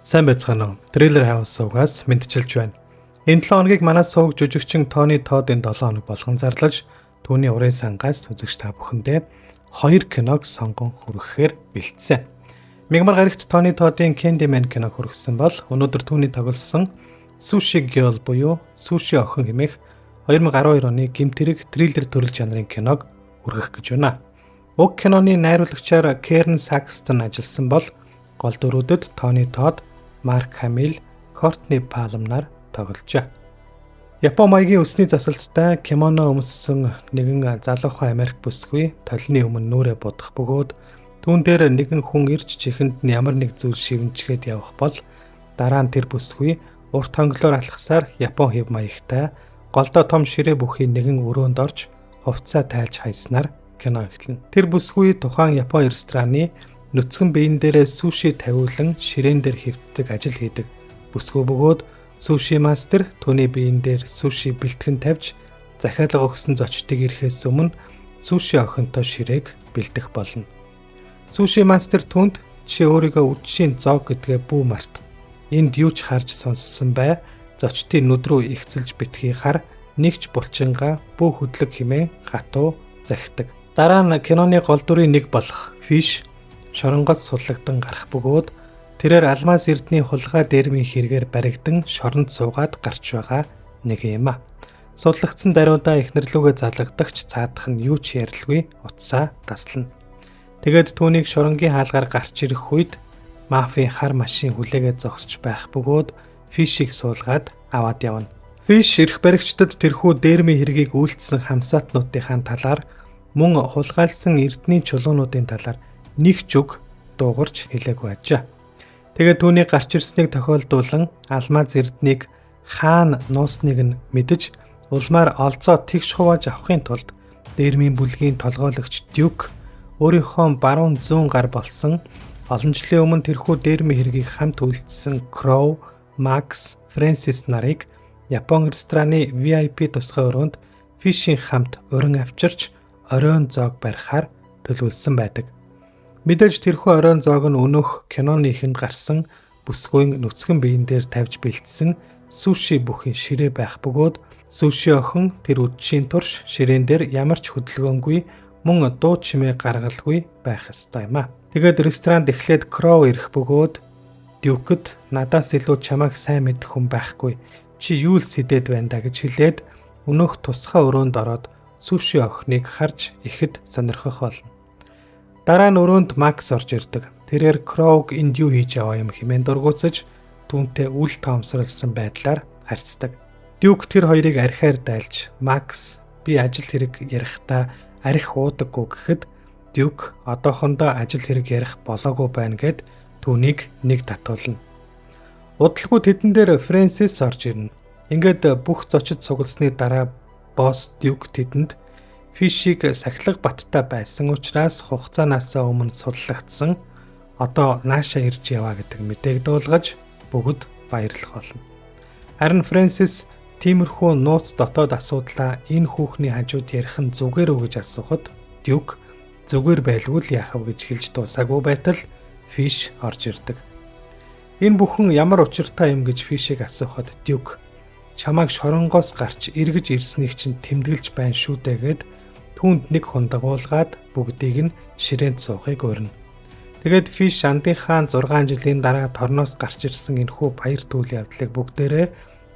Сайн байцгаана уу? Thriller House сувгаас мэндчилж байна. Энэ 7 хоногийг манай сувг жүжигчин Тони Тодын 7 хоног болгон зарлаж, түүний урын сангаас үзэгч та бүхэндээ 2 киног сонгон хүргэхээр бэлдсэн. Мягмар гарагт Тони Тодын Candyman киног хүргэсэн бол өнөөдөр түүний тоглосон Sushi Girl буюу Sushi охин хэмээх 2012 оны гэмт хэрэг триллер төрөл жанрын киног хүргэх гэж байна. Уг киноны найруулагчаар Karen Saxton ажилласан бол гол дүрүүдэд Тони Тод, Марк Хамил, Кортни Палм нар тогложээ. Япон маягийн үсний засалттай кимоно өмссөн нэгэн залуухан Америк бүсгүй толны өмнө нүрээ будах бөгөөд түүн дээр нэгэн хүн ирж чихэнд нь ямар нэг зүйл шивнэчгээд явах бол дараа нь тэр бүсгүй урт хонглоор алхасаар Япон хэв маягтай голдоо том ширээ бүхий нэгэн өрөөнд орж хувцаа тайлж хайснаар кино эхэлнэ. Тэр бүсгүй тухайн Япон рестораны нүцгэн биен дээрээ суши тавиулан ширээн дээр хэвтдэг ажил хийдэг бүсгүй бөгөөд суши мастер түүний биен дээр суши бэлтгэн тавьж захиалга өгсөн зочдыг ирэхээс өмнө суши охинтой ширээг бэлдэх болно. Суши мастер түүнд чи өөрийгөө үдшийн зов гэдгээ бүү март. Энд юу ч харж сонссон бай. Зочдын нүд рүү ихцэлж битгий хар, нэг ч булчингаа бүү хөдлөг хэмээн хатуу захидаг. Дараа нь киноны гол дүрийн нэг болох Fish шоронгоос суллагдан гарах бөгөөд тэрээр алмаз эрдний хулгай дээрмийн хэрэгээр баригдан шоронд суугаад гарч байгаа нэг юм а. Судлагдсан даруйдаа эхнэр лүүгээ залгадагч цаадах нь юу ч ярилгүй утсаа таслана. Тэгээд түүнийг шоронгийн хаалгаар гарч ирэх үед мафийн хар машин хүлээгээд зогсож байх бөгөөд Фишийг суулгаад аваад явна. Фиш эрх баригчдад тэрхүү дээрмийн хэргийг үйлдсэн хамсаатнуудынхаа талаар мөн хулгайлсан эрдний чулуунуудын талаар нэг ч үг дуугарч хэлээгүй ажээ. Тэгээд түүний гарч ирснийг тохиолдуулан алмаз эрднийг хаана нуусныг нь мэдэж улмаар олзоо тэгш хувааж авахын тулд дээрмийн бүлгийн толгойлогч Дюк өөрийнхөө баруун зүүн гар болсон олон жилийн өмнө тэрхүү дээрмийн хэргийг хамт үйлдсэн Кроу, Макс, Фрэнсис нарыг Япон рестораны VIP тусгай өрөөнд Фишийн хамт уран авчирч оройн зоог барихаар төлөвлөсөн байдаг. Мэдээж тэрхүү оройн зоог нь өнөөх киноны эхэнд гарсан бүсгүйн нүцгэн биен дээр тавьж бэлдсэн суши бүхий ширээ байх бөгөөд суши охин тэр үдшийн турш ширээн дээр ямар ч хөдөлгөөнгүй мөн дуу чимээ гаргалгүй байх ёстой юм а. Тэгээд ресторанд эхлээд Кроу ирэх бөгөөд Дюкд надаас илүү чамайг сайн мэдэх хүн байхгүй. Чи юу л сэдээд байна да гэж хэлээд өнөөх тусгай өрөөнд ороод суши охиныг харж ихэд сонирхох болно. Дараа нь өрөөнд Макс орж ирдэг. Тэрээр Кроуг энд юу хийж яваа юм хэмээн дургуутсаж түүнтэй үл тоомсорлсон байдлаар харьцдаг. Дюк тэр хоёрыг архиар дайлж Макс би ажил хэрэг ярихдаа арх уудаггүй гэхэд Дюк одоохондоо ажил хэрэг ярих болоогүй байна гэд түүнийг нэг татуулна. Удалгүй тэдэн дээр Фрэнсис орж ирнэ. Ингээд бүх зочид цугласны дараа босс Дюк тэдэнд Фишийг сахилга баттай байсан учраас хугацаанаасаа өмнө судлагдсан одоо нааша ирж яваа гэдэг мэдээг дуулгаж бүгд баярлах болно. Харин Фрэнсис тиймэрхүү нууц дотоод асуудлаа энэ хүүхний хажууд ярих нь зүгээр үү гэж асуухад Дюк зүгээр байлгүй л яах вэ гэж хэлж дуусаагүй байтал Фиш орж ирдэг. Энэ бүхэн ямар учиртай юм гэж Фишийг асуухад Дюк чамайг шоронгоос гарч эргэж ирснийг чинь тэмдэглэж байна шүү дээ гэд түүнд нэг хундагуулгаад бүгдийг нь ширээнд суухыг урина. Тэгээд Фиш андынхаа 6 жилийн дараа торноос гарч ирсэн энэхүү баяр түүл явдлыг бүгдээрээ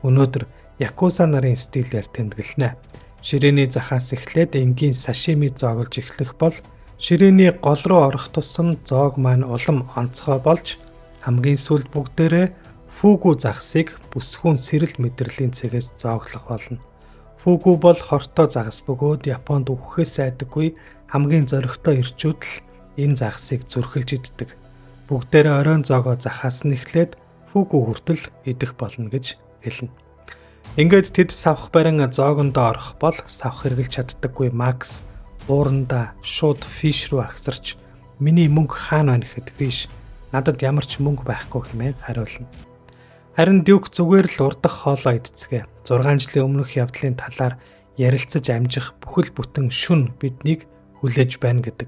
өнөөдөр Якуза нарын стилээр тэмдэглэнэ. Ширээний захаас эхлээд энгийн сашими зооглож эхлэх бол ширээний гол руу орох тусам зоог маань улам онцгой болж хамгийн сүүлд бүгдээрээ фүүгү загсыг бүсгүүн сэрэл мэдрэлийн цэгээс зооглох болно. Фүүгү бол хортой загас бөгөөд Японд үхэхээс айдаггүй хамгийн зоригтой эрчүүд л энэ загсыг зүрхэлж иддэг. Бүгдээрээ оройн зоогоо захаас нь эхлээд фүүгү хүртэл идэх болно гэж хэлнэ. Ингээд тэд савх барин зоогондоо орох бол савх хэрглэж чаддаггүй Макс уурандаа шууд Фиш рүү агсарч миний мөнгө хаана байна гэхэд Фиш надад ямар ч мөнгө байхгүй хэмээн хариулна. Харин Дюк зүгээр л урдах хоолоо идцгээ. 6 жилийн өмнөх явдлын талаар ярилцаж амжих бүхэл бүтэн шүн биднийг хүлээж байна гэдэг.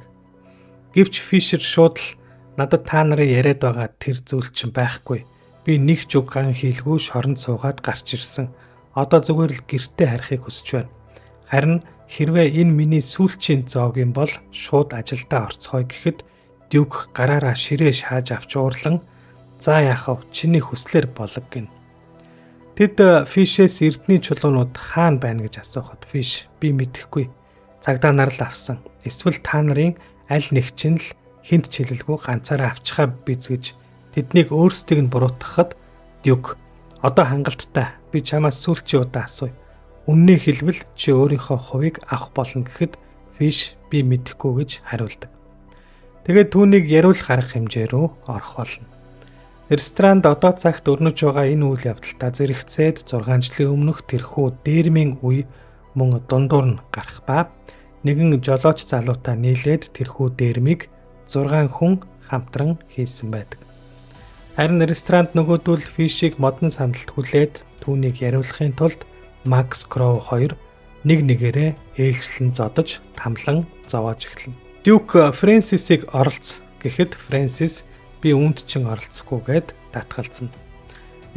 Гэвч Фишер шууд л надад та нарын яриад байгаа тэр зүйл чинь байхгүй. Би нэг ч үг ган хийлгүй шоронд суугаад гарч ирсэн. Одоо зүгээр л гэртээ харихыг хүсэж байна. Харин хэрвээ энэ миний сүүлчийн зоог юм бол шууд ажилдаа орцгоё гэхэд Дюк гараараа ширээ шааж авч уурлан "За яах вэ? Чиний хүслээр болог" гэнэ. Тэд Фишээс эрдний чулуунууд хаана байна гэж асуухад Фиш "Би мэдэхгүй. Цагдаа нар л авсан. Эсвэл та нарын аль нэг чинь л хүнд ч хэлэлгүй ганцаараа авчихаа биз" гэж тэднийг өөрсдийг нь буруутгахад Дюк "Одоо хангалттай. Би чамаас сүүлчийн удаа асууя. Үннээ хэлбэл чи өөрийнхөө хувийг авах болно" гэхэд Фиш "Би мэдэхгүй" гэж хариулдаг. Тэгээд түүнийг яриулах арга хэмжээ рүү орох болно. Ресторанд одоо цагт өрнөж байгаа энэ үйл явдалтай зэрэгцээд 6 жилийн өмнөх тэрхүү дээрмийн үе мөн дундуур нь гарах ба нэгэн жолооч залуутай нийлээд тэрхүү дээрмийг 6 хүн хамтран хийсэн байдаг. Харин ресторанд нөгөөдөл Фишийг модон сандалд хүлээд түүнийг яриулахын тулд Макс Кроу хоёр нэг нэгээрээ ээлжлэн зодож тамлан зовоож эхэлнэ. Дюк Фрэнсисийг оролц гэхэд Фрэнсис "Би үүнд чин оролцохгүй" гээд татгалзана.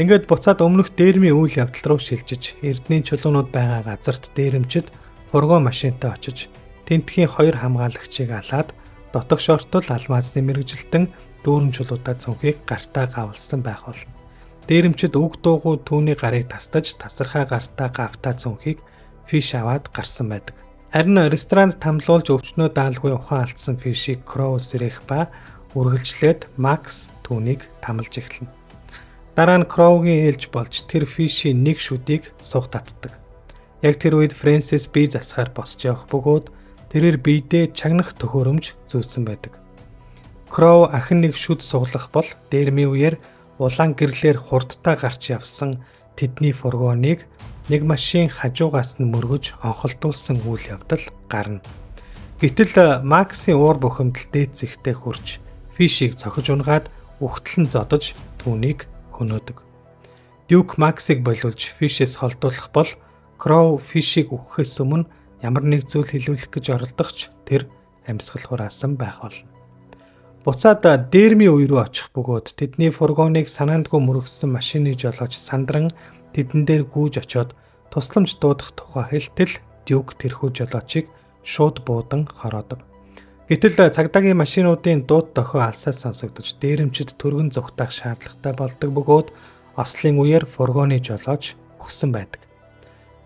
Ингээд буцаад өмнөх дээрмийн үйл явдал руу шилжиж эрдний чулуунууд байгаа газарт дээрэмчид фургон машинтай очиж тентхийн хоёр хамгаалагчийг алаад дотогш ортол алмазны мэргэжилтэн дүүрэн чулуудаа цүнхийг гартаа гавлсан байх болно. Дээрэмчид үг дуугүй түүний гарыг тастаж тасархай гартаа гавтаа цүнхийг Фиш аваад гарсан байдаг. Харин ресторанд тамлуулж өвчнөө даалгүй ухаан алдсан Фишийг Кроу сэрэх ба үргэлжлээд Макс түүнийг тамалж эхэлнэ. Дараа нь Кроугийн ээлж болж тэр Фишийн нэг шүдийг суг татдаг. Яг тэр үед Фрэнсис бие засахаар босч явах бөгөөд тэрээр биедээ чагнах төхөөрөмж зүүсэн байдаг. Кроу ахин нэг шүд суглах бол дээрмийн үеэр улаан гэрлээр хурдтай гарч явсан тэдний фургоныг нэг машин хажуугаас нь мөргөж онхолдуулсан үйл явдал гарна. Гэтэл Максийн уур бухимдал дээд зэгтээ хүрч Фишийг цохиж унгаад үхтэл нь зодож түүнийг хөнөөдөг. Дюк Максыг болиулж Фишээс холдуулах бол Кроу Фишийг үхэхээс өмнө ямар нэг зүйл хэлүүлэх гэж оролдох ч тэр амьсгал хураасан байх болно. Буцаад дээрмийн үе рүү очих бөгөөд тэдний фургоныг санаандгүй мөргөссөн машины жолооч сандран тэдэн дээр гүйж очиод тусламж дуудах тухай хэлтэл Дюк тэрхүү жолоочийг шууд буудан хороодог. Гэтэл цагдаагийн машинуудын дууд дохио алсаас сонсогдож дээрэмчид түргэн зугтаах шаардлагатай болдог бөгөөд ослын үеэр фургоны жолооч үхсэн байдаг.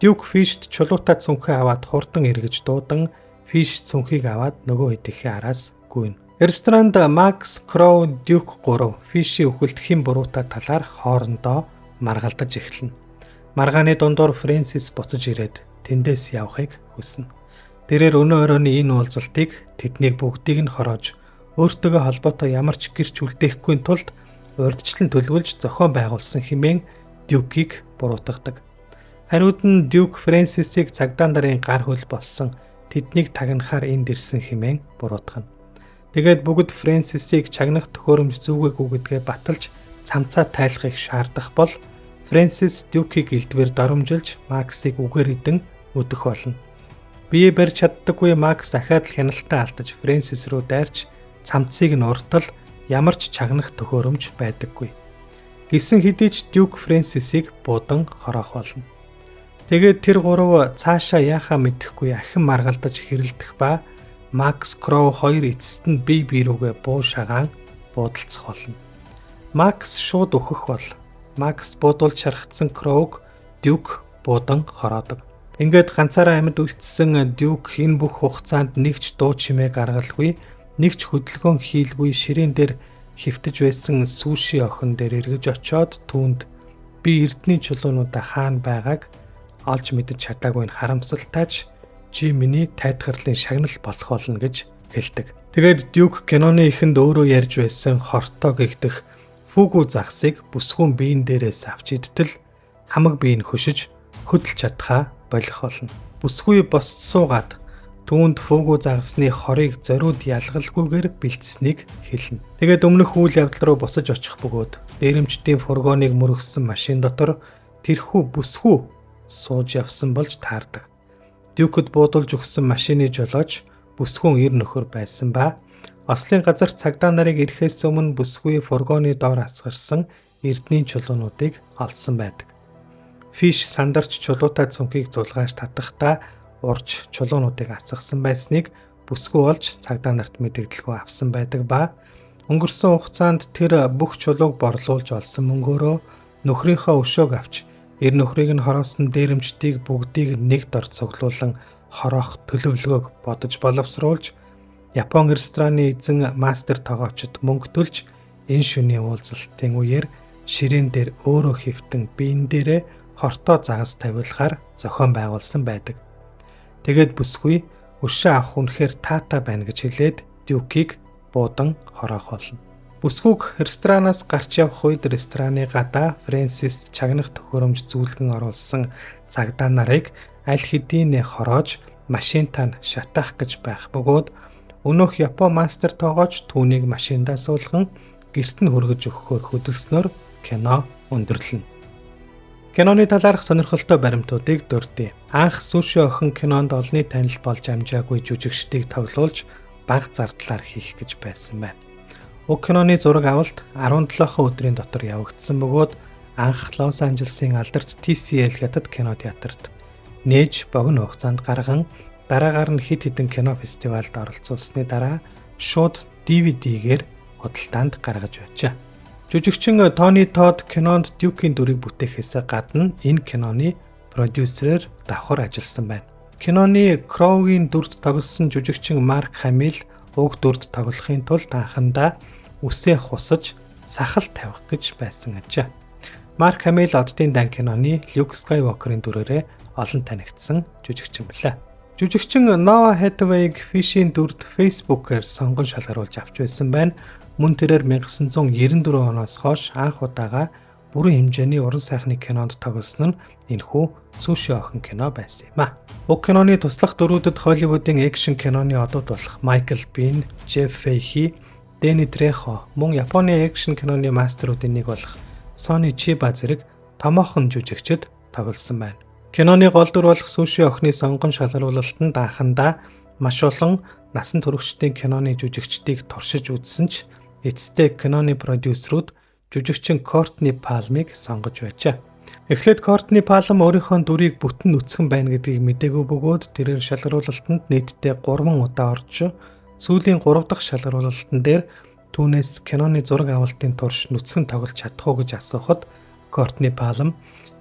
Дюк Фишт чулуутай цүнхээ аваад хурдан эргэж дуудан Фиш цүнхийг аваад нөгөө хэдийнхээ араас гүйнэ. Ресторанд Макс, Кроу, Дюк гурав Фишийн үхэлд хэн буруутай талаар хоорондоо маргалдаж эхэлнэ. Маргааны дундуур Фрэнсис буцаж ирээд тэндээс явахыг хүснэ. Тэрээр өнөө оройн энэ уулзалтыг тэднийг бүгдийг нь хороож өөртөөгөө холбоотой ямар ч гэрч үлдээхгүй тулд урьдчилан төлөвлөж зохион байгуулсан хэмээн Дюкийг буруутгадаг. Хариуд нь Дюк Фрэнсисийг цагдаа нарын гар хөл болсон тэднийг тагнахаар энд ирсэн хэмээн буруутгана. Тэгээд бүгд Фрэнсисийг чагнах төхөөрөмж зүгээгүй гэдгээ баталж цамцаа тайлахыг шаардах бол Фрэнсис Дюкийг элдвээр доромжилж Максыг үгээр идэн өдөх болно. Бие барьж чаддаггүй Макс ахиад л хяналтаа алдаж Фрэнсис рүү дайрч цамцыг нь уртал ямар ч чагнах төхөөрөмж байдаггүй. Гисэн хэдий ч Дюк Фрэнсисийг буудан хороох болно. Тэгээд тэр гурав цаашаа яахаа мэдэхгүй ахин маргалдаж хэрэлдэх ба Макс Кроу хоёр эцэст нь бие бие рүүгээ буу шагаан буудалцах болно. Макс шууд өөхөх бол Макс буудуулж шархтсан Кроуг Дюк буудан хороодог. Ингээд ганцаараа амьд үлдсэн Дюк энэ бүх хугацаанд нэг ч дуу чимээ гаргалгүй, нэг ч хөдөлгөөн хийлгүй ширээн дээр хэвтэж байсан сүүши охин дээр эргэж очиод түүнд би эрдний чулуунуудаа хаана байгааг олж мэдэж чадаагүй нь харамсалтай ч чи миний тайтгарлын шагнал болох болно гэж хэлдэг. Тэгээд Дюк киноны эхэнд өөрөө ярьж байсан хортой гэгдэх фүгү загсыг бүсгүүн биеийн дээрээс авч идтэл хамаг бие нь хөшиж хөдөлж чадхаа болох болно. Бүсгүй босч суугаад түүнд фүгү загсны хорыг зориуд ялгалгүйгээр бэлдсэнийг хэлнэ. Тэгээд өмнөх үйл явдал руу буцаж очих бөгөөд дээрэмчдийн фургоныг мөргөссөн машин дотор тэрхүү бүсгүй сууж явсан болж таардаг. Дюкд буудулж өгсөн машины жолооч бүсгүүн эр нөхөр байсан ба Ослын газар цагдаа нарыг ирэхээс өмнө бүсгүй фургоны доор асгарсан эрдний чулуунуудыг олсон байдаг. Фиш сандарч чулуутай цүнхийг зулгааж татахдаа урж чулуунуудыг асгасан байсныг бүсгүй олж цагдаа нарт мэдэгдэлгүй авсан байдаг ба өнгөрсөн хугацаанд тэр бүх чулууг борлуулж олсон мөнгөөрөө нөхрийнхөө өшөөг авч эр нөхрийг нь хороосон дээрэмчдийг бүгдийг нэг дор цуглуулан хороох төлөвлөгөөг бодож боловсруулж Япон рестораны эзэн мастер тогоочд мөнгө төлж энэ шөнийн уулзалтын үеэр ширээн дээр өөрөө хэвтэн биен дээрээ хортой загас тавиулахаар зохион байгуулсан байдаг. Тэгээд бүсгүй өшөө авах үнэхээр таатай байна гэж хэлээд Дюкийг буудан хороох болно. Бүсгүйг ресторанаас гарч явах үед рестораны гадаа Фрэнсис чагнах төхөөрөмж зүүлгэн оруулсан цагдаа нарыг аль хэдийн хороож машинтаа шатаах гэж байх бөгөөд өнөөх Япон мастер тоогооч түүнийг машиндаа суулган гэрт нь хүргэж өгөхөөр хөдөлснөөр кино өндөрлөнө. Киноны талаарх сонирхолтой баримтуудыг дурдъя. Анх суши охин кинонд олонний танил болж амжаагүй жүжигчдийг тоглуулж бага зардлаар хийх гэж байсан байна. Уг киноны зураг авалт 17 өдрийн дотор явагдсан бөгөөд анх Лос Анжелесын алдарт TCL хятад кино театрт нээж богино хугацаанд гарган дараагаар нь хэд хэдэн кино фестивалд оролцуулсны дараа шууд DVD-гээр худалдаанд гаргаж байжээ. Жүжигчин Тони Тодд кинонд Дюкийн дүрийг бүтээхээс гадна энэ киноны продюсерээр давхар ажилласан байна. Киноны Кроугийн дүрд тоглосон жүжигчин Марк Хамил уг дүрд тоглохын тулд анхандаа үсээ хусаж сахал тавих гэж байсан ажээ. Марк Хамил Оддын дан киноны Люк Скайуокерийн дүрээрээ олон танигдсан жүжигчин билээ. Жүжигчин Ноа Хэтэвэйг Фишийн дүрд Facebook-ээр сонгон шалгаруулж авч байсан байна. Мөн тэрээр 1994 оноос хойш анх удаага бүрэн хэмжээний уран сайхны кинонд тоглосон нь энэхүү суши охин кино байсан юм а. Уг киноны туслах дүрүүдэд Холливуудын экшн киноны одууд болох Майкл Бин, Джеф Фейхи, Дэнни Трехо мөн Японы экшн киноны мастеруудын нэг болох Сони Чиба зэрэг томоохон жүжигчид тоглосон байна. Киноны гол дүр болох суши охины сонгон шалгаруулалтанд анхандаа маш олон насан туршидын киноны жүжигчдийг туршиж үзсэн ч эцэстээ киноны продюсерүүд жүжигчин Кортни Палмыг сонгож байжээ. Эхлээд Кортни Палм өөрийнхөө дүрийг бүтэн нүцгэн байна гэдгийг мдээгүй бөгөөд тэрээр шалгаруулалтанд нийтдээ 3 удаа орж сүүлийн 3 дахь шалгаруулалтан дээр түүнээс киноны зураг авалтын турш нүцгэн тоглож чадах уу гэж асуухад Кортни Палм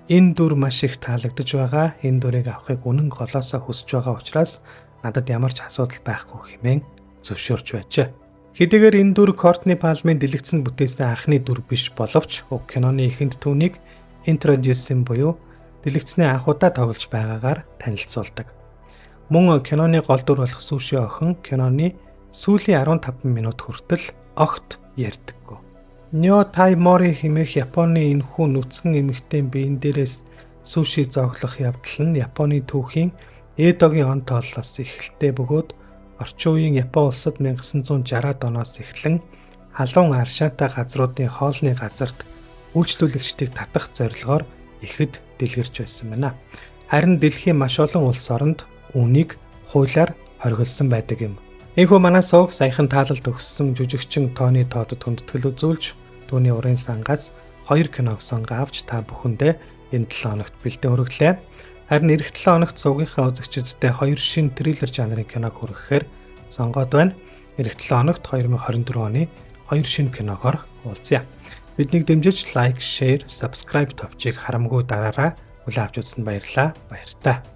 энэ дүр маш их таалагдж байгаа. Энэ дүрийг авахыг үнэн голоосоо хүсэж байгаа учраас надад ямар ч асуудал байхгүй хэмээн зөвшөөрч байжээ. Хэдийгээр энэ дүр Кортни Палмын дэлгэцэнд бүтээсэн анхны дүр биш боловч уг киноны эхэнд түүнийг introducing буюу дэлгэцний анх удаа тоглож байгаагаар танилцуулдаг. Мөн киноны гол дүр болох суши охин киноны сүүлийн 15 минут хүртэл огт ярьдаггүй. Нё Тай Мори хэмээх Японы энэхүү нүцгэн эмэгтэй биен дээрээс суши зооглох явдал нь Японы түүхийн Эдогийн он тооллоос эхэлтэй бөгөөд орчин үеийн Япон улсад 1960-ад оноос эхлэн халуун аршаатай газруудын хоолны газарт үйлчлүүлэгчдийг татах зорилгоор ихэд дэлгэрч байсан байна. Харин дэлхийн маш олон улс оронд үүнийг хуулиар хоригдсан байдаг юм. Энэхүү манай сувг саяхан таалалд өгсөн жүжигчин Тони Тодд хүндэтгэл үзүүлж түүний урын сангаас 2 киног сонгон авч та бүхэндээ энэ 7 хоногт бэлдэн хүргэлээ. Харин ирэх 7 хоногт сувгийнхаа үзэгчдэдээ 2 шинэ триллер жанрын киног хүргэхээр сонгоод байна. Ирэх 7 хоногт 2024 оны 2 шинэ киногоор уулзъя. Биднийг дэмжиж лайк, share, subscribe товчийг харамгүй дараарай. Хүлээн авч үзсэнд баярлалаа. Баяртай.